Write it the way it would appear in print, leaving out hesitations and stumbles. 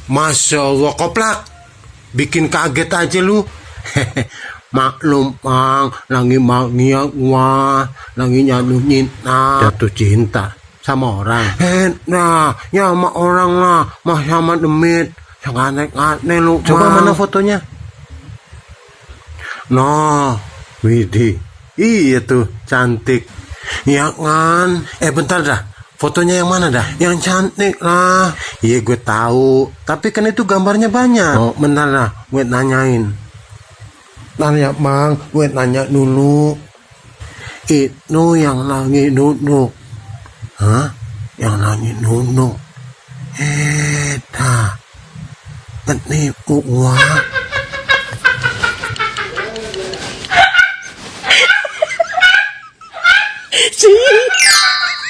Masya Allah, Koplak. Bikin kaget aja lu. Maklum, Mang. Lagi jatuh cinta sama orang. Nah, ya sama orang lah. Mah sama demit. Yang aneh-aneh lu. Coba mana fotonya? Nah, widih. Iya tuh, cantik. Ya kan? Bentar dah. Fotonya yang mana dah? Yang cantik lah. Iya gue tahu. Tapi kan itu gambarnya banyak. Oh, bentar lah. Gue nanyain. Nanya, Mang. Gue nanya dulu. Itu yang lagi duduk. Hah? Yang lagi duduk. Dah. Ketipu gua.